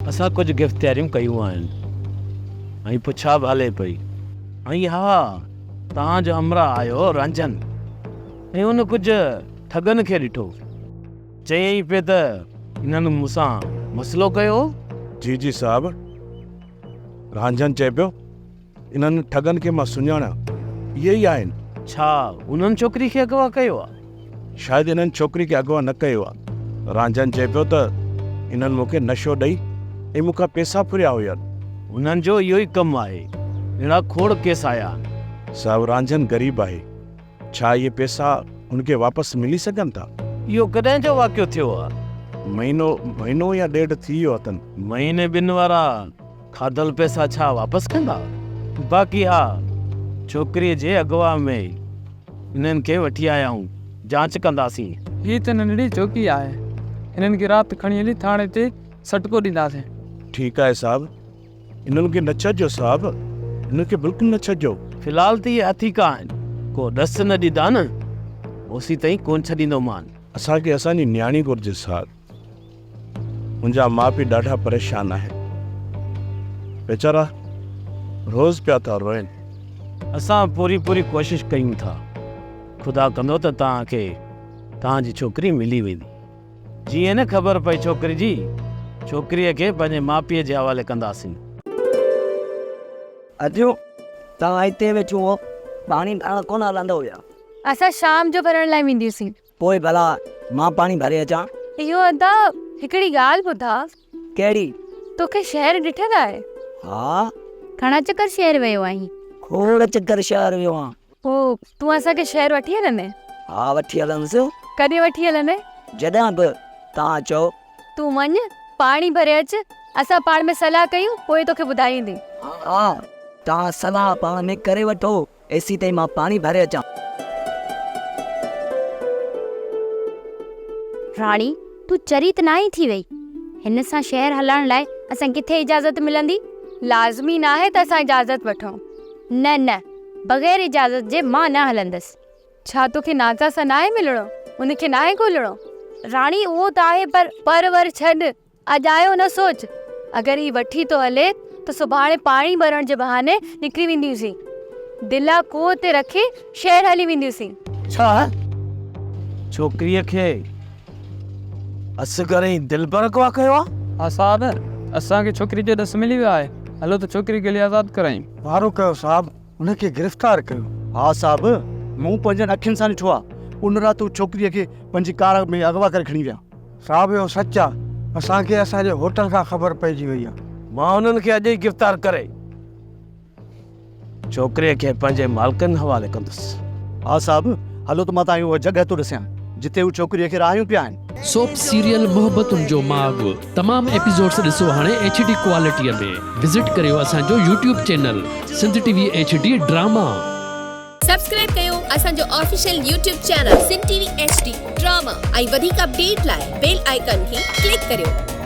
اسان ڪجهه گرفتاريون ڪيون آهن ۽ پڇا به هلي پئي. ۽ ها توهان جو همراهه آيو رانجهن ۽ ان ڪجهه ٺڳن کي ڏٺو. چيائين پئي ته انهن مون سان مسئلو ڪيو هو. جي جي صاحب. رانجهن چئي پيو. انهن ٺڳن کي مان سڃاڻان، اهي ئي آهن. ڇا انهن ڇوڪري کي اغوا ڪيو آ؟ شايد انهن ڇوڪري کي اغوا نه ڪيو آ. رانجهن چئي پيو ته انهن مون کي نشو ڏئي ۽ مون کان پيسا ڦريا هيا. انهن جو اهو ئي ڪم آهي. اهڙا کوڙ ڪيس آيا آهن. صاحب رانجهن غريب آهي. ڇا اهي پيسا هن کي واپس ملي سگهن ٿا؟ اهو ڪڏهن جو واقعو ٿيو آ؟ مهينو، مهينو يا ڏيڍ ٿي ويو اٿن. مهيني ٻن وارا کاڌل پئسا ڇا واپس ڪندا؟ باقي ها، ڇوڪريء جي اغوا ۾ انهن کي وٺي آيا آهيون، جاچ ڪنداسين. هي ته ننڍڙي چوڪي آهي. هنن کي رات کڻي هلي ٿاڻي تي سٽڪو ڏينداسين. ٺيڪ آهي صاحب، انهن کي نه ڇڏجو صاحب، انهن کي بلڪل نه ڇڏجو. في الحال ته اهي هٿيڪا آهن، ڪو ڏس نه ڏيندا نه، اوسيتائين ڪونه ڇڏيندومان. اسان کي اسان جي نياڻي گهرجي صاحب. منهنجا ماء پيء ڏاڍا پريشان آهن. ويچارا روز پيا ٿا روئن. اسان پوري پوري ڪوشش ڪيون ٿا. خدا ڪندو ته توهان کي توهان جي ڇوڪري ملي ويندي. جيئن نه خبر پئي ڇوڪري جي، ڇوڪريء کي پنهنجي ماء پيء جي حوالي ڪنداسين. اديون، توهان هتي ويٺيون هئو، پاڻي ڀرڻ ڪونه هلندؤ ڇا؟ اسان شام جو ڀرڻ لاء وينديونسين. پوء ڀلا مان پاڻي ڀري اچان؟ اهو ادا هڪڙي ڳالهه ٻڌاء. ڪهڙي؟ توکي شهر ڏٺل آهي؟ ها. گهڻا چڪر شهر ويو آهين؟ کوڙ چڪر شهر ويو آهيان. پوء تون اسان کي شهر وٺي هلندين؟ ها وٺي هلندس. ڪڏهن وٺي هلندين؟ جڏهن به توهان چئو. تون وڃ پاڻي ڀري اچ، اسان پاڻ ۾ صلاح ڪيون پوء توکي ٻڌائيندي. ها توهان صلاح پاڻ ۾ ڪري وٺو. ايسيتائين مان پاڻي ڀري اچان. راڻي، تون چري ته ناهين ٿي وئي؟ هن سان شهر هلڻ لاء اسان ڪٿي اجازت ملندي؟ لازمي ناهي ته اسان اجازت وٺون. نه نه، بغير اجازت جي مان نه هلندس. ڇا توکي نازا سان ناهي ملڻو؟ ان کي ناهي ڳولڻو؟ راڻي، اهو ته آهي پر. پر ور ڇڏ، اجايو نه سوچ، اگر هي وٺي ٿو هلي ته سڀاڻي پاڻي ڀرڻ جي بهاني نڪري وينديونسين. دلا کوهه تي رکي شهر هلي وينديونسين. ڇا؟ ڇوڪريء کي اصغر ۽ دلبر اغوا ڪيو آ؟ ها صاحب، اسان کي ڇوڪري جو ڏس ملي ويو آهي، هلو ته ڇوڪري ڳولي آزاد ڪرايون. وارو ڪيو صاحب، ان کي گرفتار ڪيو. ها صاحب، مون پنهنجن اکين سان ڏٺو آ، ان رات هو ڇوڪريء کي پنهنجي ڪار ۾ اغوا ڪري کڻي ويا. صاحب اهو سچ آ، اسان کي اسان جي هوٽل کان خبر پئجي وئي آ. مان انهن کي اڄ ئي گرفتار ڪري ڇوڪريء کي پنهنجي مالڪن حوالي ڪندس. ها صاحب، هلو ته مان توهان کي اها جڳهه ٿو ڏسيان، جتي هو ڇوڪريء کي رهايون پيا آهن. سوپ سيريل محبتن جو ماڳ تمام ايپيسوڊس ڏسو هاڻي ايڇ ڊي ڪوالٽي ۾ وزٽ ڪريو اسان جو YouTube channel Sindh T V H D drama. Subscribe ڪيو اسان جو official YouTube channel Sindh T V H D drama ۽ وڌيڪ اپڊيٽ لاء بيل آئيڪان کي ڪلڪ ڪريو.